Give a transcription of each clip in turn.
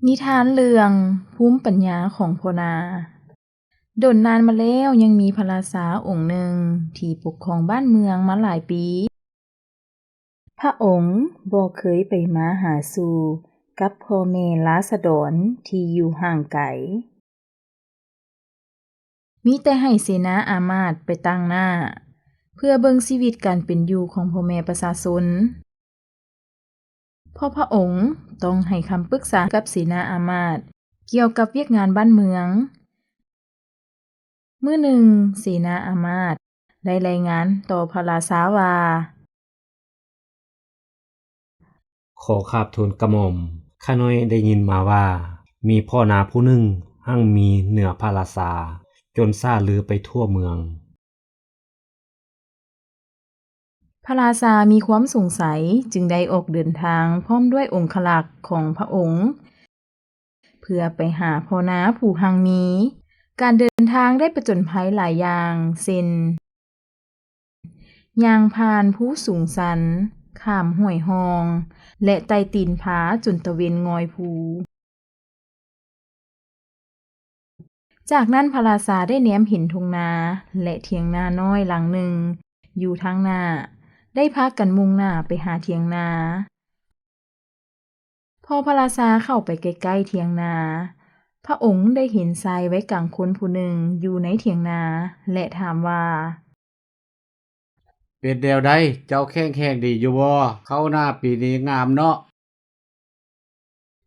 ນິທານເລື່ອງພູມປັນຍາຂອງພໍ່ນາ. ດົນນານມາແລ້ວ ຍັງມີພະລາຊາອົງໜຶ່ງທີ່ປົກຄອງບ້ານເມືອງມາຫຼາຍປີ. ພະອົງບໍ່ເຄີຍໄປມາຫາສູ່ກັບພໍ່ແມ່ລາຊະດອນທີ່ຢູ່ຫ່າງໄກ. ມີແຕ່ໃຫ້ເສນາອາມາດໄປຕາງໜ້າ ເພື່ອເບິ່ງຊີວິດການເປັນຢູ່ຂອງພໍ່ແມ່ປະຊາຊົນ, ເພາະພະອົງຕ້ອງໃຫ້ຄຳປຶກສາກັບເສນາອາມາດກ່ຽວກັບວຽກງານບ້ານເມືອງ. ມື້ໜຶ່ງ, ເສນາອາມາດໄດ້ລາຍງານຕໍ່ພະລາຊາວ່າ, ຂໍຂາບທູນກະໝ່ອມ, ຂ້ານ້ອຍໄດ້ຍິນມາວ່າ ມີພໍ່ນາຜູ້ໜຶ່ງຮັ່ງມີເໜືອພະລາຊາ, ຈົນຊ່າລືໄປທົ່ວເມືອງ. ພະລາຊາມີຄວາມສົງໄສ, ຈຶ່ງໄດ້ອອກເດີນທາງພ້ອມດ້ວຍອົງຄະລັກຂອງພະອົງ ເພື່ອໄປຫາພໍ່ນາຜູ້ຮັ່ງມີ. ການເດີນທາງໄດ້ປະຈົນໄພຫຼາຍຢ່າງ ເຊັ່ນ ຍ່າງຜ່ານພູສູງຊັນ, ຂ້າມຫ້ວຍຮ່ອງ ແລະ ໄຕ່ຕີນຜາຈົນຕາເວັນງອຍພູ. ຈາກນັ້ນພະລາຊາໄດ້ແນມເຫັນທົ່ງນາ ແລະ ຖຽງນານ້ອຍຫຼັງໜຶ່ງຢູ່ທາງໜ້າ, ໄດ້ພາກັນມຸ່ງໜ້າໄປຫາຖຽງນາ. ພໍພະລາຊາເຂົ້າໄປໃກ້ໆຖຽງນາ, ພະອົງໄດ້ເຫັນຊາຍໄວກາງຄົນຜູ້ໜຶ່ງຢູ່ໃນຖຽງນາ ແລະ ຖາມວ່າ, ເປັນແນວໃດ? ເຈົ້າແຂງແຮງດີຢູ່ບໍ່? ເຂົ້ານາປີນີ້ງາມເນາະ.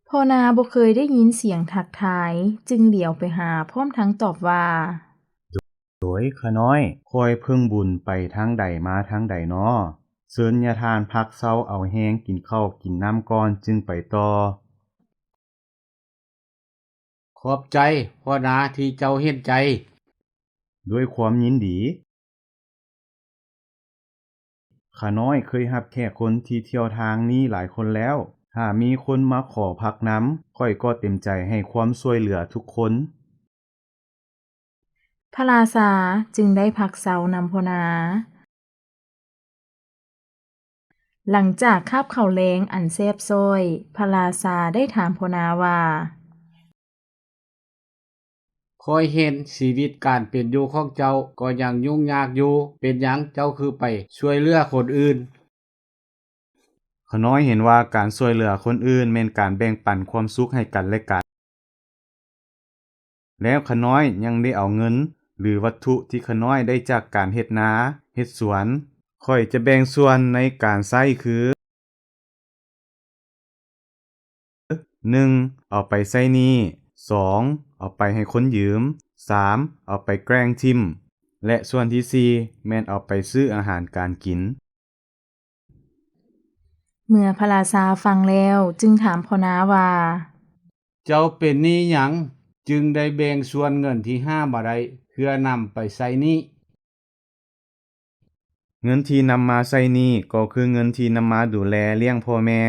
ພໍ່ນາບໍ່ເຄີຍໄດ້ຍິນສຽງທັກທາຍ, ຈຶ່ງຫຼຽວໄປຫາ ພ້ອມທັງຕອບວ່າ, ໂດຍ ຂ້ານ້ອຍ, ຂ້ອຍເພິ່ງບຸນໄປທາງໃດມາທາງໃດນໍ? ເຊີນຍາທ່ານພັກເຊົາເອົາແຮງກິນເຂົ້າກິນນ້ຳກ່ອນຈຶ່ງໄປຕໍ່. ຂອບໃຈພໍ່ນາທີ່ເຈົ້າເຫັນໃຈ. ດ້ວຍຄວາມຍິນດີ. ຂ້ານ້ອຍເຄີຍຮັບແຂກຄົນທີ່ທ່ຽວທາງນີ້ຫຼາຍຄົນແລ້ວ. ຖ້າມີຄົນມາຂໍພັກນຳ, ຂ້ອຍກໍເຕັມໃຈໃຫ້ຄວາມຊ່ວຍເຫຼືອທຸກຄົນ. ພະລາຊາຈຶ່ງໄດ້ພັກເຊົານຳພໍ່ນາ. ຫຼັງຈາກຄາບເຂົ້າແລງອັນແຊບຊ້ອຍ, ພະລາຊາໄດ້ຖາມພໍ່ນາວ່າ, ຂ້ອຍເຫັນຊີວິດການເປັນຢູ່ຂອງເຈົ້າກໍຍັງຫຍຸ້ງຍາກຢູ່, ເປັນຫຍັງເຈົ້າຄືໄປຊ່ວຍເຫຼືອຄົນອື່ນ? ຂ້ານ້ອຍເຫັນວ່າການຊ່ວຍເຫຼືອຄົນອື່ນແມ່ນການແບ່ງປັນຄວາມສຸກໃຫ້ກັນແລະກັນ. ແລ້ວຂ້ານ້ອຍຍັງໄດ້ເອົາເງິນ ຫຼື ວັດຖຸທີ່ຂ້ານ້ອຍໄດ້ຈາກການເຮັດນາ, ເຮັດສວນ, ຂ້ອຍຈະແບ່ງສ່ວນໃນການໃຊ້ຄື, ໜຶ່ງ ເອົາໄປໃຊ້ໜີ້, ສອງ ເອົາໄປໃຫ້ຄົນຢືມ, ສາມ ເອົາໄປແກ່ງຖິ້ມ ແລະ ສ່ວນທີສີ່ ແມ່ນເອົາໄປຊື້ອາຫານການກິນ. ເມື່ອພະລາຊາຟັງແລ້ວ ຈຶ່ງຖາມພໍ່ນາວ່າ, ເຈົ້າເປັນໜີ້ຫຍັງ ຈຶ່ງໄດ້ແບ່ງສ່ວນເງິນທີ່ຫາມາໄດ້ ເພື່ອນຳໄປໃຊ້ໜີ້? ເງິນທີ່ນຳມາໃຊ້ໜີ້ກໍຄືເງິນທີ່ນຳມາດູແລລ້ຽງພໍ່ແມ່,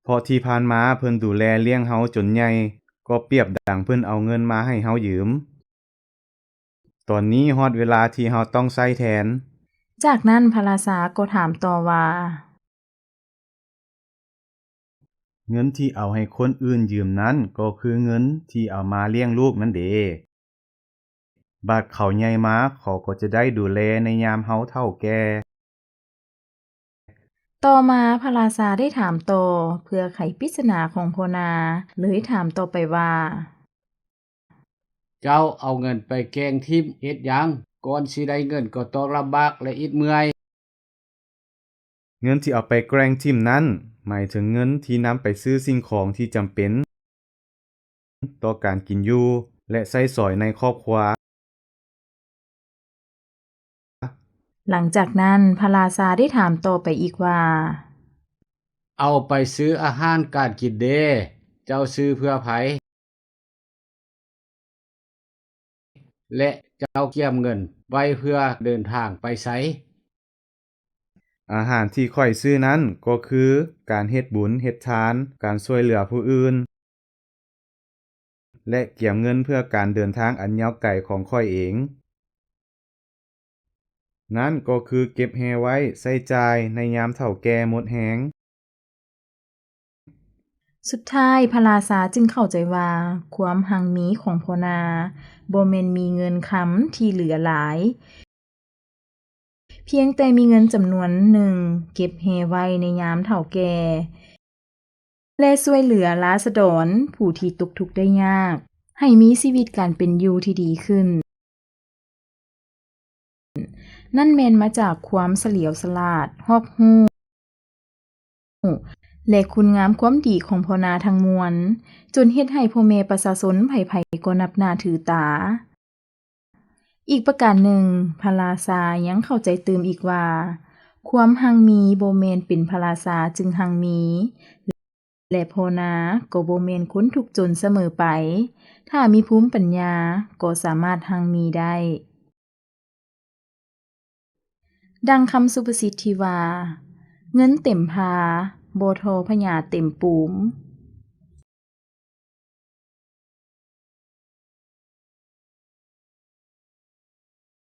ເພາະທີ່ຜ່ານມາເພິ່ນດູແລລ້ຽງເຮົາຈົນໃຫຍ່, ກໍປຽບດັ່ງເພິ່ນເອົາເງິນມາໃຫ້ເຮົາຢືມ. ຕອນນີ້ຮອດເວລາທີ່ເຮົາຕ້ອງໃຊ້ແທນ. ຈາກນັ້ນພະລາຊາກໍຖາມຕໍ່ວ່າ, ເງິນທີ່ເອົາໃຫ້ຄົນອື່ນຢືມນັ້ນ ກໍຄືເງິນທີ່ເອົາມາລ້ຽງລູກນັ້ນເດ. ບາດເຂົາໃຫຍ່ມາ ເຂົາກໍຈະໄດ້ດູແລໃນຍາມເຮົາເຖົ້າແກ່. ຕໍ່ມາພະລາຊາໄດ້ຖາມຕໍ່ ເພື່ອໄຂປິດສະໜາຂອງພໍ່ນາ, ເລີຍຖາມຕໍ່ໄປວ່າ, ເຈົ້າເອົາເງິນໄປແກ່ງຖິ້ມເຮັດຫຍັງ? ກ່ອນຊິໄດ້ເງິນກໍຕ້ອງລຳບາກ ແລະ ອິດເມື່ອຍ. ເງິນທີ່ເອົາໄປແກ່ງຖິ້ມນັ້ນ ໝາຍເຖິງເງິນທີ່ນຳໄປຊື້ສິ່ງຂອງທີ່ຈຳເປັນຕໍ່ການກິນຢູ່ ແລະ ໃຊ້ສອຍໃນຄອບຄົວ. ຫຼັງຈາກນັ້ນພະລາຊາໄດ້ຖາມຕໍ່ໄປອີກວ່າ, ເອົາໄປຊື້ອາຫານການກິນເດ, ເຈົ້າຊື້ເພື່ອໃຜ? ແລະ ເຈົ້າກຽມເງິນໄວ້ເພື່ອເດີນທາງໄປໃສ? ອາຫານທີ່ຂ້ອຍຊື້ນັ້ນກໍຄືການເຮັດບຸນເຮັດທານ, ການຊ່ວຍເຫຼືອຜູ້ອື່ນ ແລະ ກຽມເງິນເພື່ອການເດີນທາງອັນຍາວໄກຂອງຂ້ອຍເອງ. ນັ້ນກໍຄືເກັບແຮ່ໄວ້ໃຊ້ຈ່າຍໃນຍາມເຖົ້າແກ່ໝົດແຮງ. ສຸດທ້າຍພະລາຊາຈຶ່ງເຂົ້າໃຈວ່າ ຄວາມຮັ່ງມີຂອງພໍ່ນາບໍ່ແມ່ນມີເງິນຄຳທີ່ເຫຼືອຫຼາຍ, ພຽງແຕ່ມີເງິນຈຳນວນໜຶ່ງເກັບແຮ່ໄວ້ໃນຍາມເຖົ້າແກ່ ແລະ ຊ່ວຍເຫຼືອລາຊະດອນຜູ້ທີ່ຕົກທຸກໄດ້ຍາກ ໃຫ້ມີຊີວິດການເປັນຢູ່ທີ່ດີຂຶ້ນ. ນັ້ນແມ່ນມາຈາກຄວາມສະຫຼຽວສະຫຼາດ, ຮອບຮູ້ ແລະ ຄຸນງາມຄວາມດີຂອງພໍ່ນາທັງມວນ, ຈົນເຮັດໃຫ້ພໍ່ແມ່ປະຊາຊົນໃຜໆກໍນັບໜ້າຖືຕາ. ອີກປະການໜຶ່ງ, ພະລາຊາຍັງເຂົ້າໃຈຕື່ມອີກວ່າ ຄວາມຮັ່ງມີບໍ່ແມ່ນເປັນພະລາຊາຈຶ່ງຮັ່ງມີ ແລະ ພໍ່ນາກໍບໍ່ແມ່ນຄົນທຸກຈົນສະເໝີໄປ, ຖ້າມີພູມປັນຍາກໍສາມາດຮັ່ງມີໄດ້. ດັ່ງຄຳສຸພາສິດທີ່ວ່າ ເງິນເຕັມພາ ບໍ່ທໍ່ພະຍາເຕັມປູມ.